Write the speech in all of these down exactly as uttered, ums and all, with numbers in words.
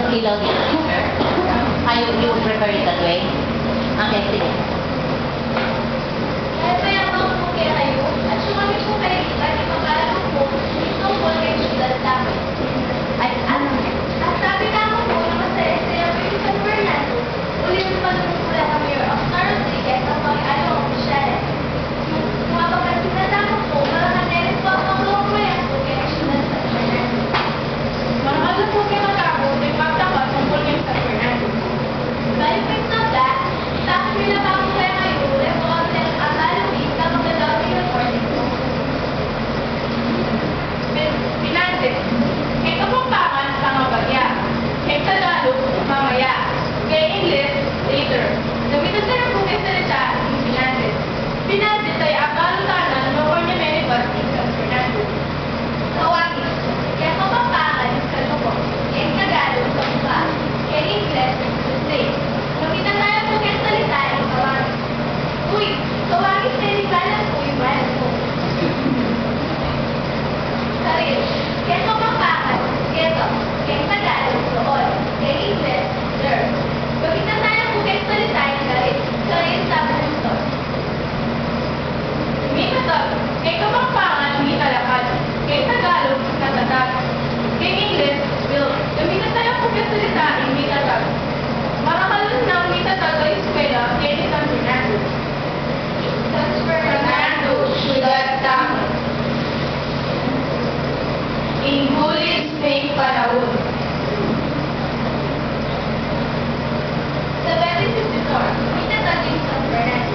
Ilaw dito, teacher. Ay, you, you would prefer it that way? Okay, sige. Kaya payabang po kekayu, at sumami po kayo, kasi magkano po, mismo po kay Ciudad Tamu. Ay, ano? At sabi nga po na masaya-saya po yung San Fernando, uli ng panunungkula kami of Star Rodriguez ang pang-ano ang opisyales. Kung mapapansin na lamang po, marangal na rin po ang mga proyekto kaya Ciudad San Fernando. Marangal na po kaya matapos, may pagtapat tungkol kay San Fernando. Balik po yung tabla, tapos may lababo kaya ngayon, ulit po kami ng Abalubi, kapag nagawin yung recording po. Pin-, pinansit. Keng Kapampangan, pangabagya. Keng Tagalog, mamaya. Keng Ingles, later. Gamitan tayo po keng salita ing pinansit. Pinansit ay akal tanan no ornamento ni San Fernando. Kawangis. Keng Kapampangan, kaluko. Keng Tagalog, kamuka. Keng Ingles, the same. Gamitan tayo po keng salita ing kawangis. Uy, kawangis, delikado po yung balat ko. Karil. Keng Kapampangan, keto. Keng Tagalog, doon. Keng Ingles, there. Gamitan tayo po keng salita ing karil. Karil, sabi ng tao. Mitatag. Keng Kapampangan, mitalakad. Keng Tagalog, natatag. Keng Ingles, built. Gamitan tayo po keng salita ing mitatag. Marangal nang mitatag a eskwela keni San Fernando. San Fernando, Ciudad Tamu. Ing bulis ning panaun. Seventeen fifty-four, mitatag ing San Fernando.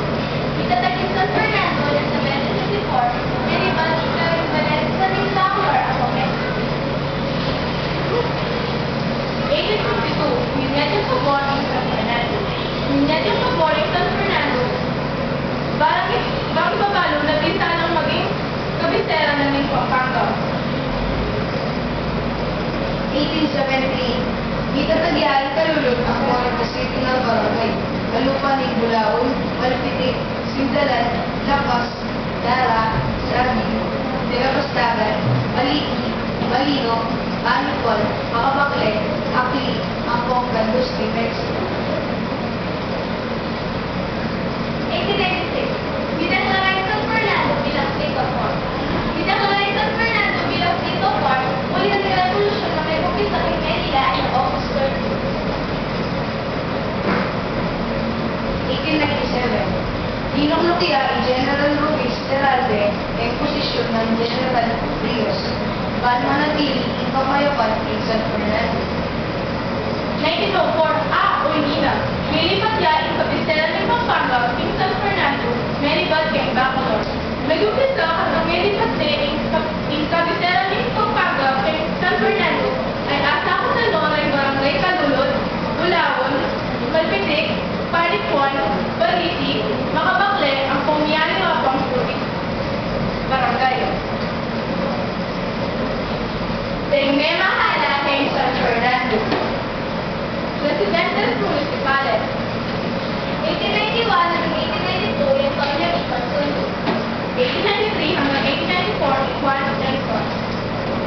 Mitatag ing San Fernando nang seventeen fifty-four, meribat keng Valencia ning Bacolor a Congress. Eighteen fifty-two, minyat yang pabor ing San Fernando. Minyat yang pabor ing San Fernando. Bang, bang ibabalu na bisa nang maging kabisera na ning Pampanga. Eighteen seventy-eight, mitatag ya ing kalulud a forty-six na barangay, kalupa ning Bulaon, Malpitik, Sindalan, La Paz, Dara, Saragin, Villa Pastagan, Baliti, Balino, Panipon, Macapacle, Akli, Ampong, Gandus, Timex. Eighteen ninety-six, mideklara ing San Fernando bilang state of war. Mideklara ing San Fernando bilang state of war, uli na ning revolusyon a megumpisa king Manila ing August thirty. Eighteen ninety-seven, dinukduk ya i General Ruiz Serralde ing posisyon nang General Rios ban manatili ing kapayapan king San Fernando. Nineteen oh four, a, o, ini na, melipat ya ing kabisera ning Pampanga king San Fernando, melipat keng Bacolor. Megumpisa hanggang melipat ne ing kab-, ing kabisera ning Pampanga keng San Fernando, ay asakut na no ring barangay Calulod, Bulaon, Malpitik, Panipon, Baliti, Macapacle, ampong niyaliwa pang barangay. Deng memahala keng San Fernando. Presidentes Municipales. Eighteen ninety-one hanggang eighteen ninety-two, i Antonio E. Consunji. Eighteen ninety-three hanggang eighteen ninety-four, i Juan Benson.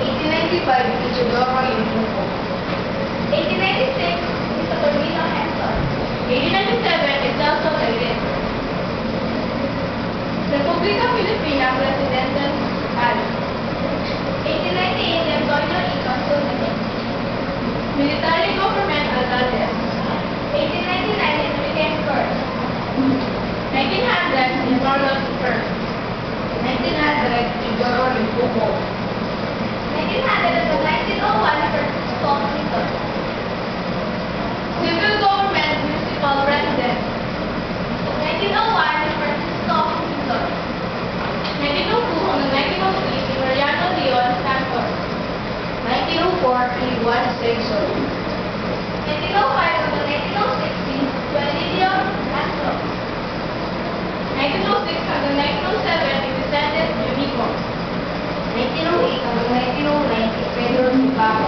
Eighteen ninety-five, i Teodoro Limbuco. Eighteen ninety-six, i Saturnino Henson. Eighteen ninety-seven, i Celso Tayrin. Republika Filipina, Presidente Municipal. Eighteen ninety-eight, i Antonio E. Consunji. Military government, Aldales. Eighteen ninety-nine, Enrique the First. Nineteen hundred, i Carlos the First. Nineteen hundred, Teodoro Limbuco. Nineteen hundred hanggang nineteen oh one, Francisco Quinto. Civil government, municipal president. Nineteen oh one, Francisco Quinto. Nineteen oh two hanggang nineteen oh three, i Mariano Leon Santos. Nineteen oh four, i Juan Singson. Nineteen oh five hanggang nineteen oh six, i Juan Leon Castro. Nineteen oh six hanggang nineteen oh seven, i Vicente Yunico. Nineteen oh eight hanggang nineteen oh nine, i Pedro Zhivago.